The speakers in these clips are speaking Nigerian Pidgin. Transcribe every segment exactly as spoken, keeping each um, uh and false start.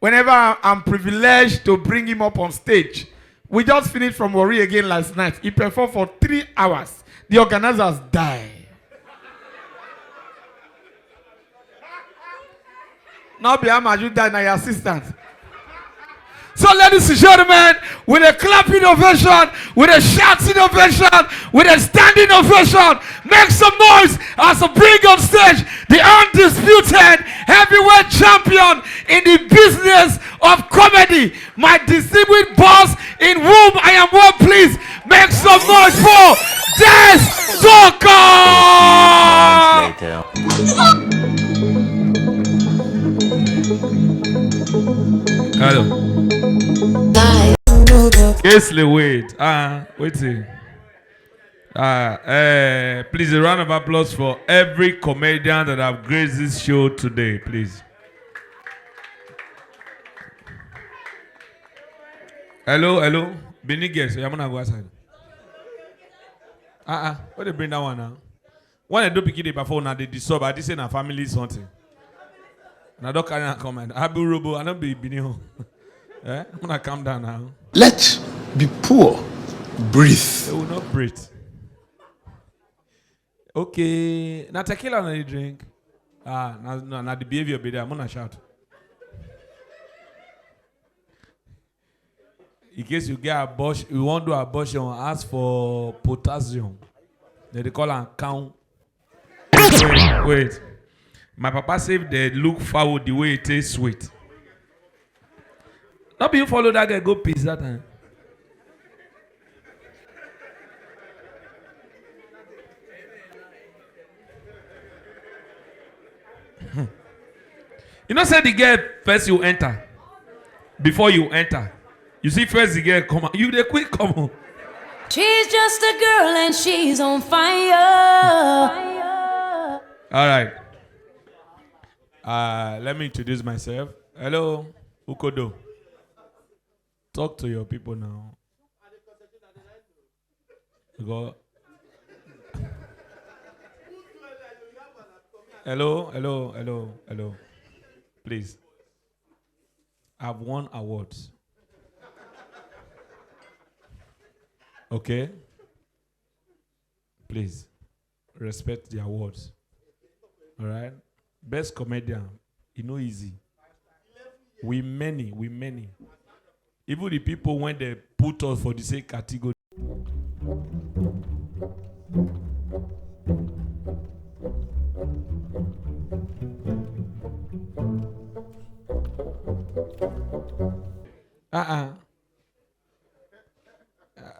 Whenever I'm privileged to bring him up on stage, we just finished from Warri again last night. He performed for three hours. The organizers die. Not be Amaju die, na your assistant. So, ladies and gentlemen, with a clapping ovation, with a shouting ovation, with a standing ovation, make some noise as I bring on stage the undisputed heavyweight champion in the business of comedy, my distinguished boss, in whom I am well pleased. Make some noise for Des Soccer! Hello. Yes, wait. Ah, wait. Ah, eh, please, a round of applause for every comedian that have graced this show today, please. Hello, hello. Benin girls, I'm gonna go outside. Uh-uh. What they bring that one now? When I do pikin dey perform, now they disturb. I just say na family something. And I don't carry am come. I be Robo. I don't be Benin. Eh? I'm gonna calm down now. Let's be poor. Breathe. They will not breathe. Okay. Now tequila na you drink. Ah, now, now, now the behavior be there. I'm gonna shout. In case you get abortion, you wan do abortion, ask for potassium. Dem dey call am count. Wait, wait. My papa say if dem look fowl the way e taste sweet. No be you follow that girl go piss that time. You know say the girl first you enter. Before you enter. You see first the girl come out. You dey quick come out. She's just a girl and she's on fire. All right. Uh, let me introduce myself. Hello, Ukodo. Talk to your people now. Go. Hello, hello, hello, hello. Please. I've won awards. Okay? Please. Respect the awards. All right? Best comedian. E no easy. We many, we many. Even the people when they put us for the same category. Uh-uh.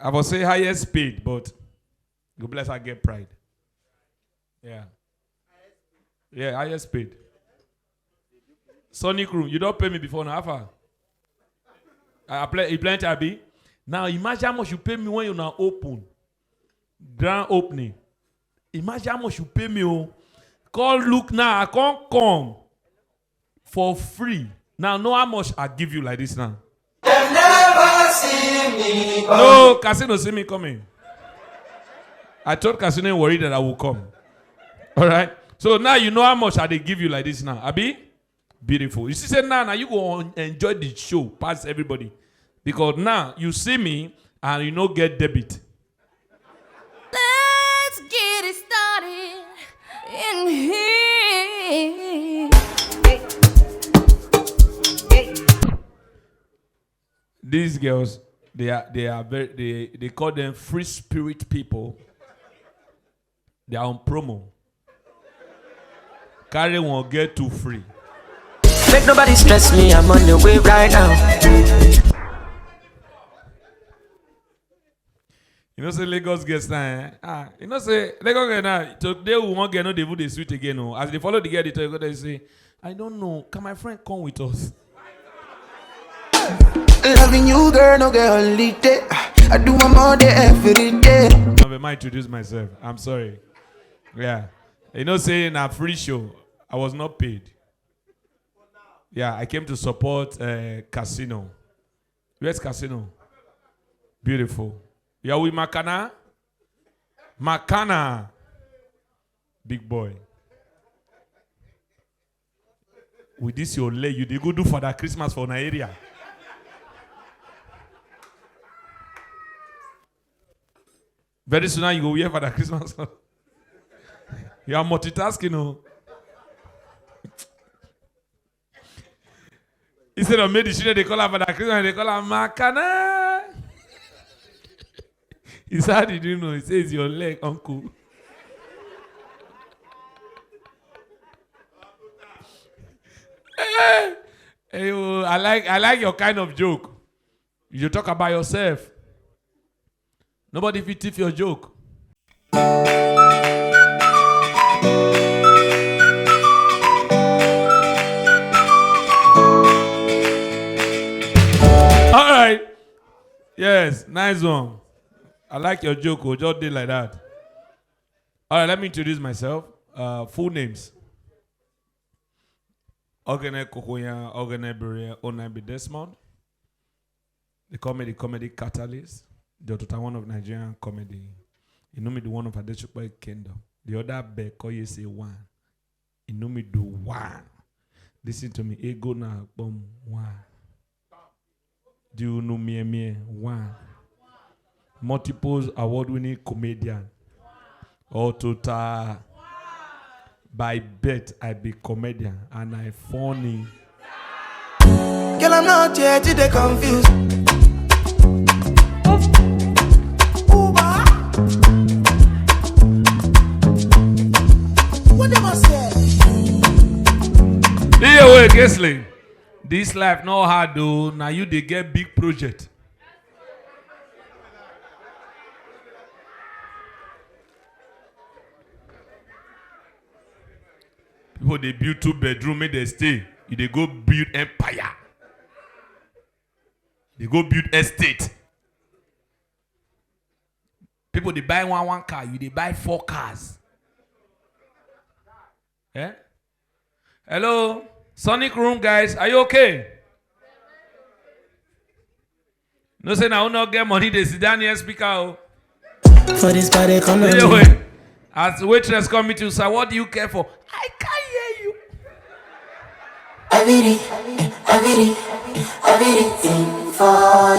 I will say highest paid, but you bless I get pride. Yeah. Yeah, highest paid. Sonic Room, you don't pay me before now. How far? I play, you plenty, Abi. Now imagine how much you pay me when you now open. Grand opening. Imagine how much you pay me. Oh. Call look now, I can't come for free. Now know how much I give you like this now. Dem never see me. No, casino see me coming. I told casino worry that I will come. All right. So now you know how much I dey give you like this now. Abi? Beautiful. You see, say now, now you go on enjoy the show, pass everybody. Because now you see me and you no get debit. Let's get it started in here. These girls, they are they are very they, they call them free spirit people. They are on promo. Carry one, get two free. Make nobody stress me, I'm on the way right now. You know say Lagos girls now, eh? Ah, you know say Lagos girl now, today we wan get no dey even dey sweet again o. As they follow the girl, they tell you, they say, "I don't know, can my friend come with us?" Loving you, girl, no get holiday. I do my more day every day. I've been introduce myself. I'm sorry. Yeah. You know, saying a free show. I was not paid. Yeah, I came to support uh, Casino. Where's Casino? Beautiful. You're with Makana? Makana. Big boy. With this your leg, you dey go do Father Christmas for Nigeria. Very soon now you go wear Father Christmas. You are multitasking, oh. Instead of make the children, they call her Father Christmas, they call her Makana. He said, "How did you know?" He says, "Your leg, uncle." Hey, oh, I like, I like your kind of joke. You talk about yourself. Nobody fit thief your joke. All right. Yes, nice one. I like your joke, oh, just did like that. All right, let me introduce myself. Uh, full names. Ogene Kokoya, Ogene Bere, Onaibi Desmond. They call me the comedy catalyst, the Otota one of Nigerian comedy. You know me, the one of Adesupa Kingdom. The other Bekoye say one. You know me, do one. Listen to me, Ego na Bom one. Do you know me, me, one. Multiples award winning comedian. Otota. By birth, I be comedian and I funny. Girl, I'm not here to the confused. Uber. What dem a say? Iye we Kingsley. This life no hard though. Now you dey get big project. People dey build two bedroom, make dem stay. You dey go build empire. Dey go build estate. People dey buy one, one car, you dey buy four cars. Eh? Hello? Sonic Room, guys, are you okay? No say na who no get money dey sit down near speaker o. For this party, come on. Anyway, as waitress come meet you, sir, what do you care for? I can't hear you. Everything, everything, everything for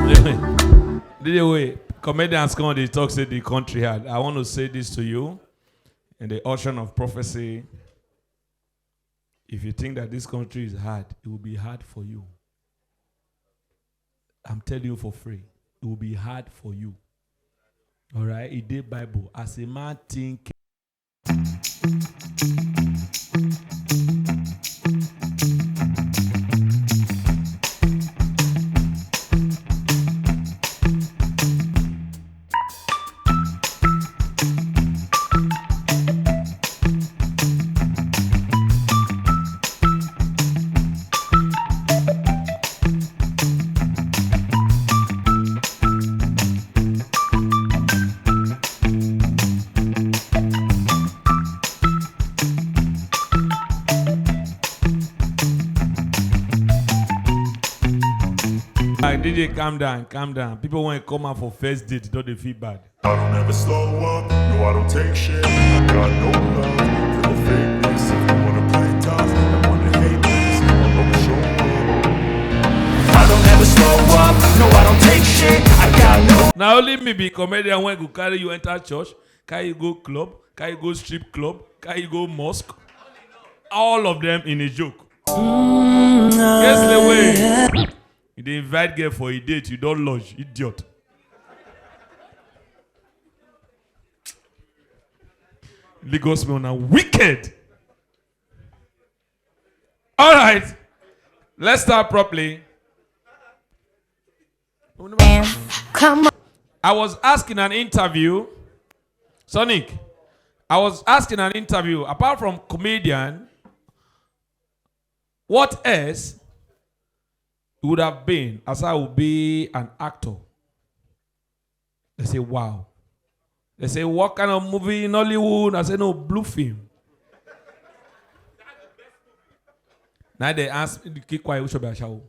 you. Anyway, comedians come dey talk say the country hard. I want to say this to you in the ocean of prophecy. If you think that this country is hard, it will be hard for you. I'm telling you for free, it will be hard for you. All right, e dey Bible. As a man think. Like, D J, calm down, calm down. People wey come out for first date, don't they feel bad? I don't ever slow up, no, I don't take shit. I got no love for the fakeness. If you wanna play tough and wanna hate this, I'll always show up. I don't ever slow up, no, I don't take shit. I got no. Now only me be comedian when go carry you enter church, carry you go club, carry you go strip club, carry you go mosque. All of them in a joke. Guess the way. You dey invite girl for a date, you don't lodge, idiot. Lagos men are wicked. All right, let's start properly. Come on. I was asking an interview, Sonic. I was asking an interview. Apart from comedian, what else would have been as I would be an actor? They say, "Wow." They say, "What kind of movie in Hollywood?" I say, "No, blue film." Now they ask me, "Keep quiet, which should be a show?"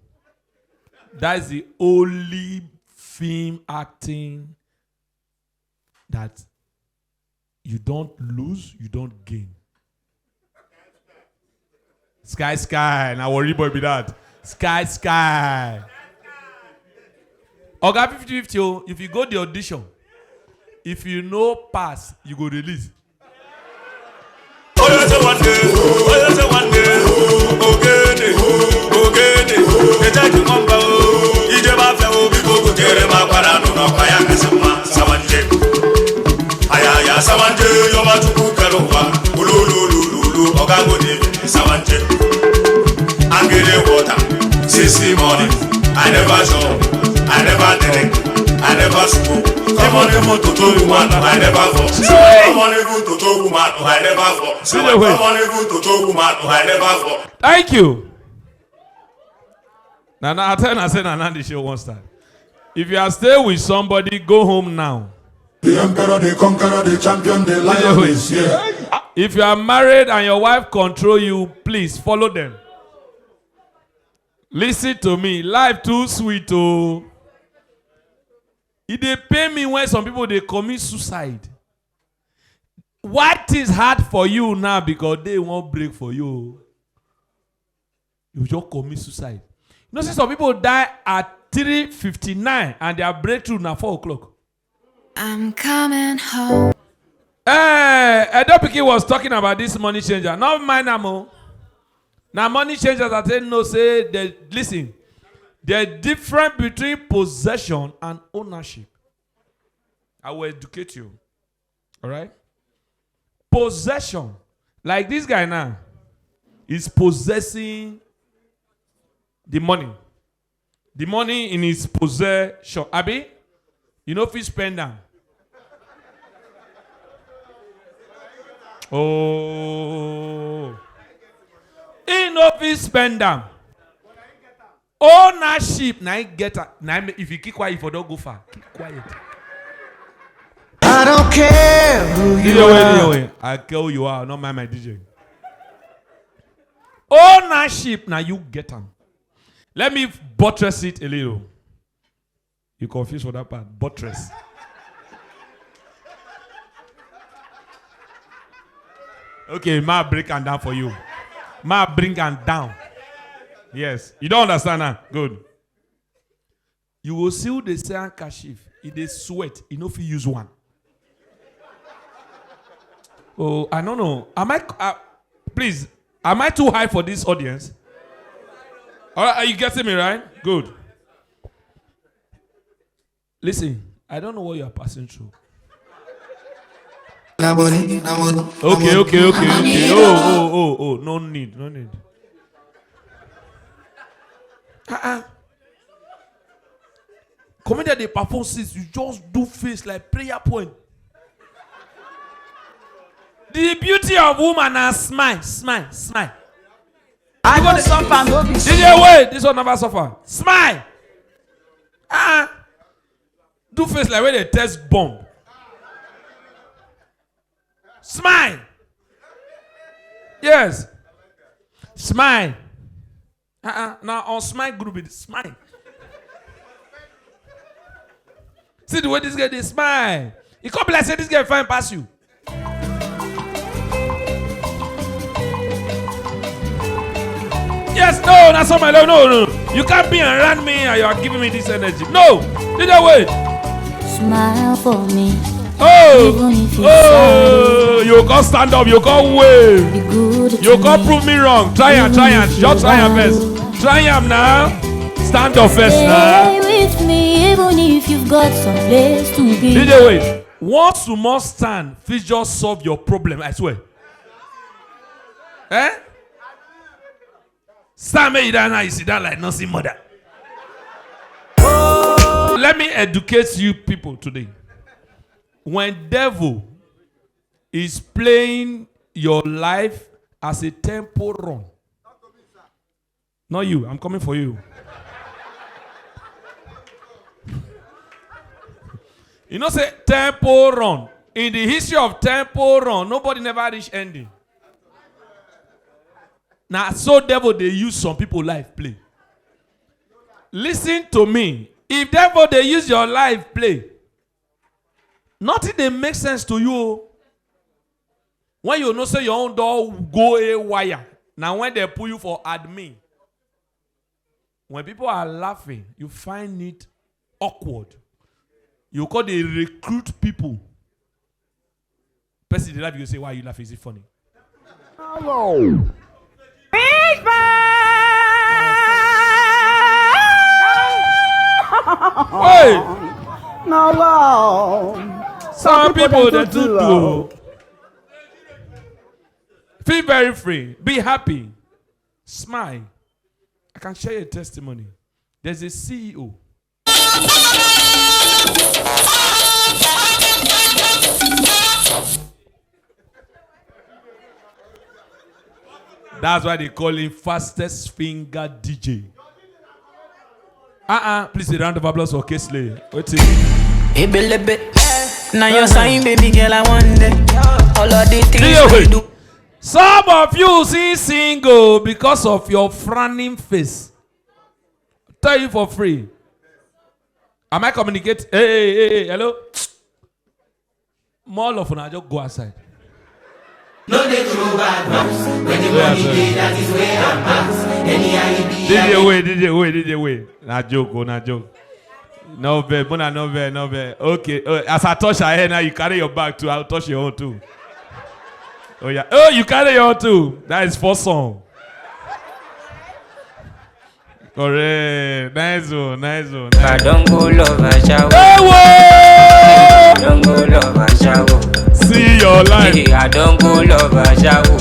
That's the only film acting that you don't lose, you don't gain. Sky sky, na worry boy be that. Sky sky. Oga fifty fifty o, if you go the audition, if you no pass, you go release. Onye sị nwanne, onye sị nwanne, ogene, ogene, ejeghị nwamba o, ije bụ afịa o, biko gotere m akwara anụ n'ọkwa ya kasị mma, sawanje. Ayaya sawanje, yọba Chukwu kere ụwa, olololololo, ọga gode, sawanje. Angele water, sisi money, I never chop, I never drink, I never smoke. Even even toto woman, I never fuck. Even even toto woman, I never fuck. Even even toto woman, I never fuck. Thank you. Now, now I tell you, I say, now, now the show won't start. If you are staying with somebody, go home now. The emperor, the conqueror, the champion, the lion is here. If you are married and your wife control you, please follow them. Listen to me. Life too sweet, oh. It dey pain me when some people dey commit suicide. Why things hard for you now? Because they won't break for you. You just commit suicide. You know, see some people die at three fifty-nine and their breakthrough na four o'clock. I'm coming home. Eh, Edo Pikin was talking about this money changer. Not mind am o. Now money changers, I tell you, no say they listen. The difference between possession and ownership. I will educate you. All right? Possession. Like this guy now is possessing the money. The money in his possession. Abi, you know, if he spend them. Oh. He know if he spend them. Ownership, na him get am. Na him, if you keep quiet, you for don go far. Keep quiet. I don't care who you DJ Wayne, are. DJ Wayne, I care who you are. Not mind my D J. Ownership, now you get am. Let me buttress it a little. You confused for that part. Buttress. Okay, ma break am down for you. Ma bring am down. Yes. You don't understand now? Good. You will see who they say handkerchief. If they sweat, you know if you use one. Oh, I don't know. Am I, uh, please, am I too high for this audience? All right, are you getting me right? Good. Listen, I don't know what you are passing through. Okay, okay, okay, okay. Oh, oh, oh, oh. No need, no need. Uh-uh. Comedian dey perform since, you just do face like prayer point. The beauty of woman na smile, smile, smile. I go suffer, no be D J Wayne, this one never suffer. Smile. Ah, do face like when they test bomb. Smile. Yes. Smile. Uh-uh. Now on smile group, it smile. See the way this guy dey smile. He come be like say this guy fine pass you. Yes, no, that's not my love. No, no. You can't be around me and you are giving me this energy. No, lead the way. Smile for me. Oh, even if you oh, sad, you can't stand up. You can't wave. Be good. You can't prove me wrong. Try and try and just try and best. Try am now. Stand up first now. Stay with me, even if you've got some place to be. D J Wayne. Once you must stand, fit just solve your problem, I swear. Eh? Stand, make you down now, you sit down like nothing mother. Let me educate you people today. When devil is playing your life as a temple run, not you, I'm coming for you. You know, say temple run. In the history of temple run, nobody never reach ending. Now, so devil they use some people life play. Listen to me. If devil they use your life play, nothing they make sense to you. When you know say your own door go a wire, Now when they put you for admin, when people are laughing, you find it awkward. You call they recruit people. Person they laugh, you say, "Why are you laughing? Is it funny?" Hey! Now, wow. Some people, they too do. Feel very free. Be happy. Smile. I can share a testimony. There's a C E O. That's why they call him fastest finger D J. Uh-uh. Please, a round of applause for Kesley. Wait till. Ebelebe. Now your sign, baby girl, I want it. All of the things we do. Some of you see single because of your frowning face. Tell you for free. Am I communicate? Hey, hey, hey, hey, hello? More of una just go outside. No dey throw bad vibes. When the money dey, that is where I'm at. Anyhow e be, D J Way, D J Way, D J Way. Na joke, oh, na joke. No vex, Mona, no vex, no vex. Okay, uh, as I touch her hair now, you carry your bag too. I'll touch your own too. Oh yeah. Oh, you carry your own too. That is for song. Correct. Nice one, nice one. I don't go love a shower. Hey, whoa! I don't go love a shower. See your life. Hey, I don't go love a shower.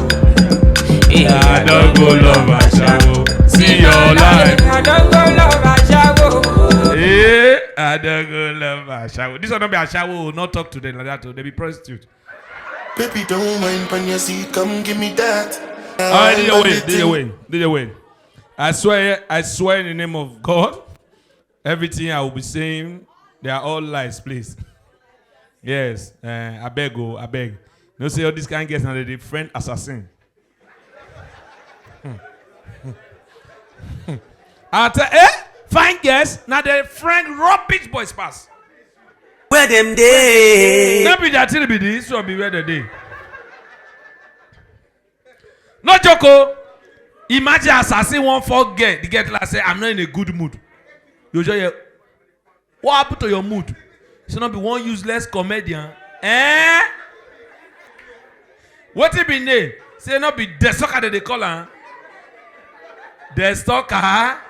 Hey, I don't go love a shower. See your life. I don't go love a shower. Hey, I don't go love a shower. This one not be a shower. Not talk to them like that. Oh. They be prostitute. Baby, don't mind pon your seat, come give me that. All right, D J Wayne, D J Wayne, D J Wayne. I swear, I swear in the name of God, everything I will be saying, they are all lies, please. Yes, uh, I beg, oh, I beg. You know, say all these kind of girls now, they dey friend assassin. I tell, eh? Fine girls, now they friend rubbish boys pass. Where them dey? No be that thing be this, so be where they dey. No joke, oh. Imagine assassin one for girl, the girl like say, "I'm not in a good mood." You just hear, "What happened to your mood?" Say, "No be one useless comedian." Eh? Wetin be name? Say, "No be the soccer that they call am." The soccer.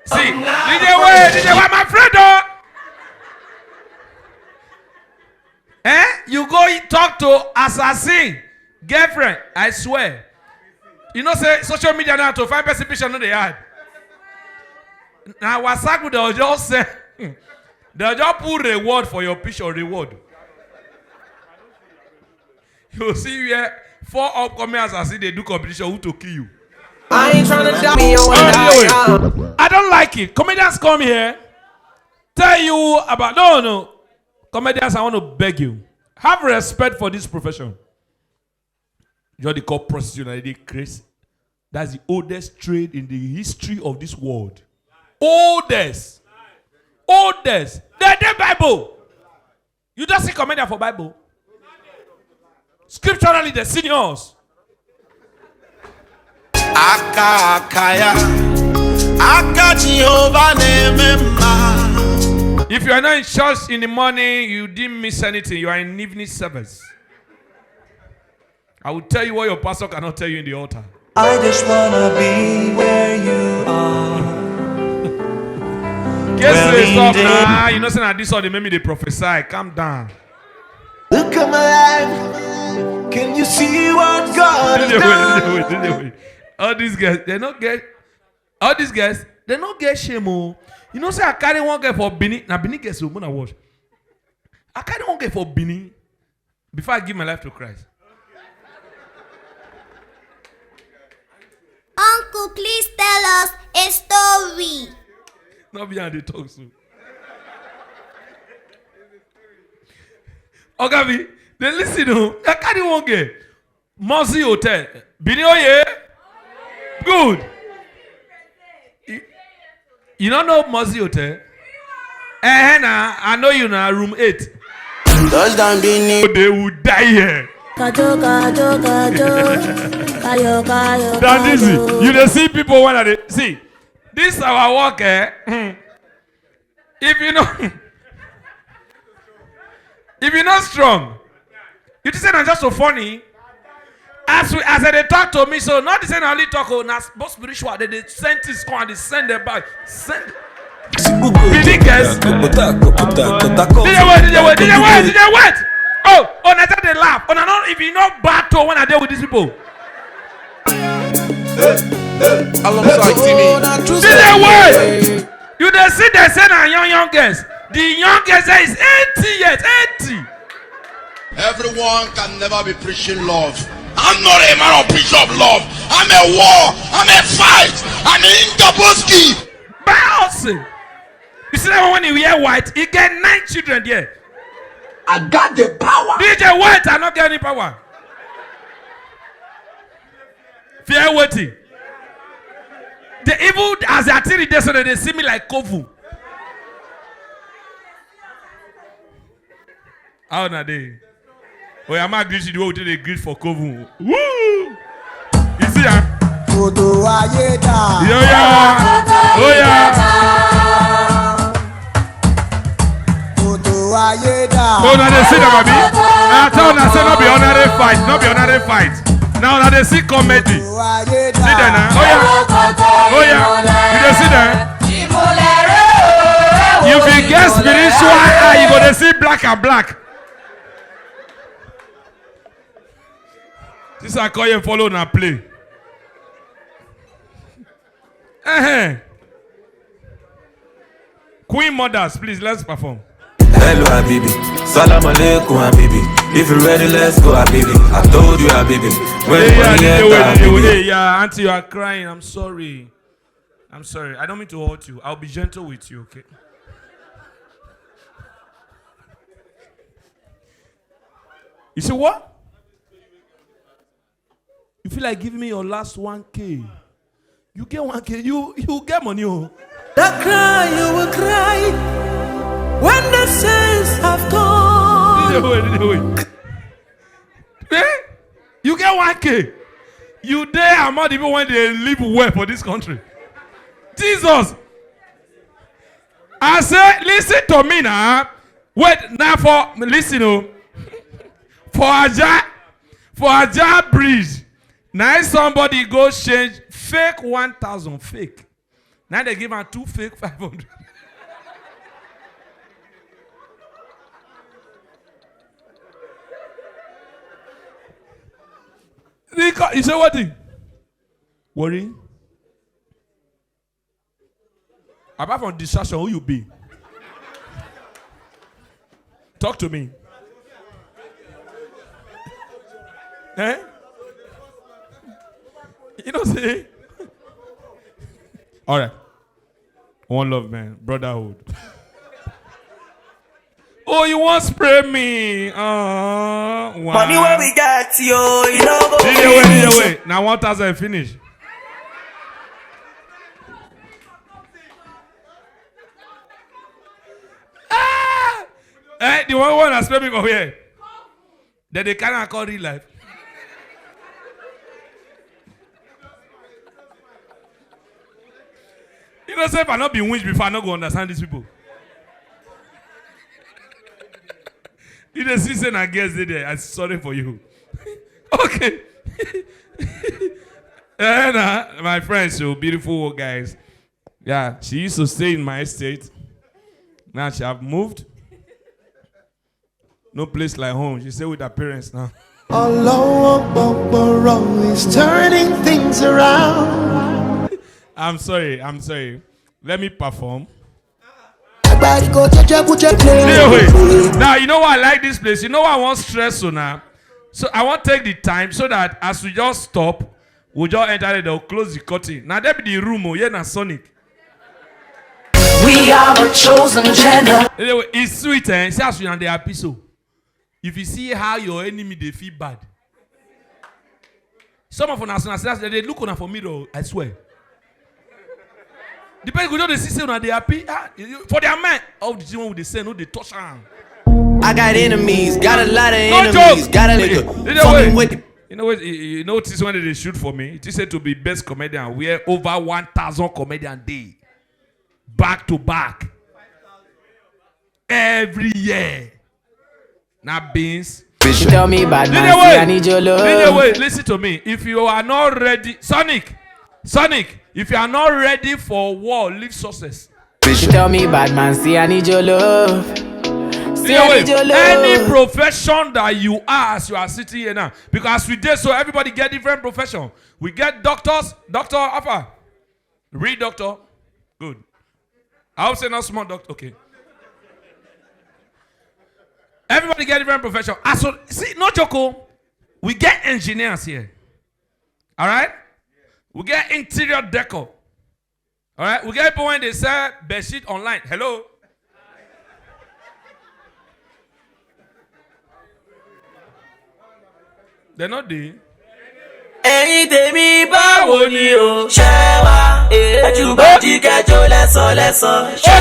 See, D J Way, D J Way, my friend, oh. Eh? You go talk to assassin girlfriend. I swear. You know say social media now to find person picture no dey hard. Now WhatsApp, they'll just say, they'll just put reward for your picture, reward. You see where four upcoming assassin they do competition who to kill you. I ain't tryna die. Me, you and I, I don't like it. Comedians come here, tell you about, no, no. Comedians, I want to beg you. Have respect for this profession. You're the call prostitute and they crazy. That's the oldest trade in the history of this world. Oldest. Oldest. They dey Bible. You just see comedian for Bible. Scripturally, the seniors. Aka akaya. Aka Jehovah na-eme mma. If you are not in church in the morning, you didn't miss anything. You are in evening service. I will tell you what your pastor cannot tell you in the altar. I just wanna be where you are. Guess where is up now? You know, say na this all they make me dey prophesy. Calm down. Look at my life. Can you see what God has done? All these guys, they no get. All these guys, they no get shame, oh. You know, say I carry one girl for Benin. Now Benin girls, so mona watch. I carry one girl for Benin before I give my life to Christ. Uncle, please tell us a story. No be how they talk so. Oga B, they listen, oh. I carry one girl. Mozi Hotel. Benin oye. Good. You, you don't know Mozi Hotel? Eh, na, I know you now, room eight. Touchdown, Benin. They will die here. Kajo, kajo, kajo. Kayo, kayo, That is it. Kayo. You dey see people when they see. This our work, eh? Hmm. If you know, if you know strong, you just say na just so funny. As we, as they talk to me, so not the same only talk. Oh, na both spiritual. They, they send this come and they send them back. Send. Big girls. D J wait, D J wait, D J wait, D J wait. Oh, oh, na that they laugh. Oh, no, no, if you know battle when I deal with these people. Alongside Timmy. D J wait. You dey see they say na young young girls. The young girls there is eighty years, eighty. Everyone can never be preaching love. I'm not a man of preach of love. I'm a war. I'm a fight. I'm a Ingaboski. Bouncy. You see that one when he wear white, he get nine children there. I got the power. D J White, I not get any power. Fear waiting. They even as they are till there, so that they see me like Kovu. How na dey? Oh, yeah, my greet you the way we take dey greet for Kovu. Woo! You see, ah? Koto ayeda. Yo, yeah. Oh, yeah. Koto ayeda. Oh, now they see them, abi? I tell una say no be ordinary fight, no be ordinary fight. Now, now they see comedy. Koto ayeda. See them now. Oh, yeah. Oh, yeah. You dey see them? If you get spiritual eye, you go dey see black and black. This I call you follow na play. Uh-huh. Queen mothers, please, let's perform. Hello, Habibi. Salam alaikum, Habibi. If you're ready, let's go, Habibi. I told you, Habibi. When Hey, yeah, money D J, enter, wait, D J, Habibi. Wait, yeah, auntie, you are crying. I'm sorry. I'm sorry. I don't mean to hurt you. I'll be gentle with you, okay? You see what? You feel like giving me your last one K. You get one K, you, you get money, oh. That cry you will cry when the saints have gone. D J, wait, D J, wait. Eh? You get one K. You dey among the people when they live well for this country. Jesus. I say, listen to me now. Wait, now for, listen, oh. For Aja, for Aja Bridge, now somebody go change fake one thousand, fake. Now they give am two fake five hundred. They call, you say what thing? Worry? Apart from distraction, who you be? Talk to me. Eh? You know, say, all right. One love, man. Brotherhood. Oh, you want spray me? Uh, Money where we got, yo, you know, go D J, wait, D J, finish. Wait. Now one thousand finish. Ah! Eh, the one one that's spray me for here. Then they carry and call real life. You know, say if I not be winch before, I not go understand these people. You dey see say na girls dey there. I'm sorry for you. Okay. Eh, nah, my friends, so beautiful guys. Yeah, she used to stay in my estate. Now she have moved. No place like home. She stay with her parents now. Olowo Boboro is turning things around. I'm sorry. I'm sorry. Let me perform. Everybody go check, check, check, check. Anyway, now you know why I like this place. You know why I want stress so now. So I want take the time so that as we just stop, we just enter there, they'll close the curtain. Now there be the room, oh, yeah, na Sonic. We are a chosen generation. Anyway, it's sweet, eh? See as you and they happy so. If you see how your enemy they feel bad. Some of us, they look on for mirror, I swear. The person go just dey see say una dey happy. Ah, you, you, for their mind, all the thing wey we dey send, no dey touch am. I got enemies, got a lot of No enemies, joke. Got a nigga fucking with it. You know what? You know this one that they shoot for me. It said to be best comedian where over one thousand comedian day back to back every year. Now beans. She tell me bad man, say I need your love. Anyway, listen to me. If you are not ready, Sonic, Sonic, if you are not ready for war, leave success. She tell me bad man, say I need your love. Say I need your love. Any profession that you are, as you are sitting here now, because we did so everybody get different profession. We get doctors, doctor Alpha, read doctor. Good. I hope say not small doctor. Okay. Everybody get different profession. As so, see, no joke. Oh. We get engineers here. All right. We get interior decor. All right. We get people when they sell bedsheet online. Hello. They're not there. Ẹ̀yin tèmi báwo ni o ṣe wà? Ẹ̀jú bá ti kẹjọ lẹ́sọ̀ lẹ́sọ̀ ṣe